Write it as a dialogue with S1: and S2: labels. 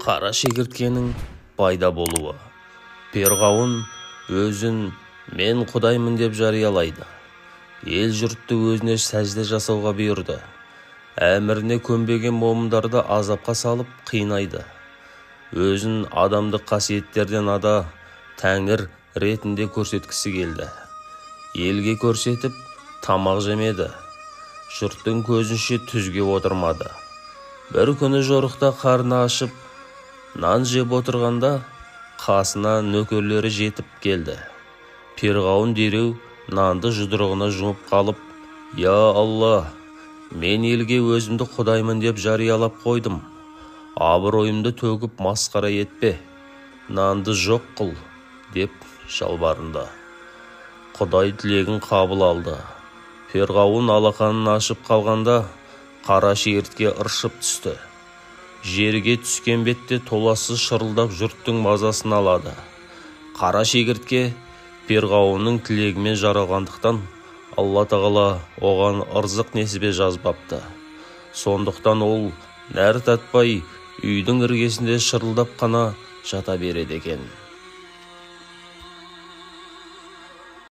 S1: Қара шегірткенің пайда болуы. Перғауын өзін мен құдаймын деп жариялайды. Ел жұртты өзіне сәжде жасауға бұйырды. Әміріне көнбеген момындарды азапқа салып қинайды. Өзін адамдық қасиеттерден ада тәңір ретінде көрсеткісі келді. Елге көрсетіп тамақ жемеді. Жұрттың көзінше түзге отырмады. Бір күні жорықта қарны ашып, нан жеп отырғанда қасына нөкерлері жетіп келді. Перғауын дереу нанды жұдырығына жұмып қалып, «Я Алла, мен елге өзімді құдаймын деп жариялап қойдым. Абыройымды төгіп масқара етпе, нанды жоқ қыл», деп жалбарынды. Құдай тілегін қабыл алды. Перғауын алақанын ашып қалғанда қара шегіртке ыршып түсті. Жерге түскен бетте толассыз шырылдап жұрттың мазасын алады. Қара шегіртке Перғауынның тілегімен жаралғандықтан Алла тағала оған ырзық несібе жазбапты. Сондықтан ол нәр татпай үйдің іргесінде шырылдап қана жата береді екен.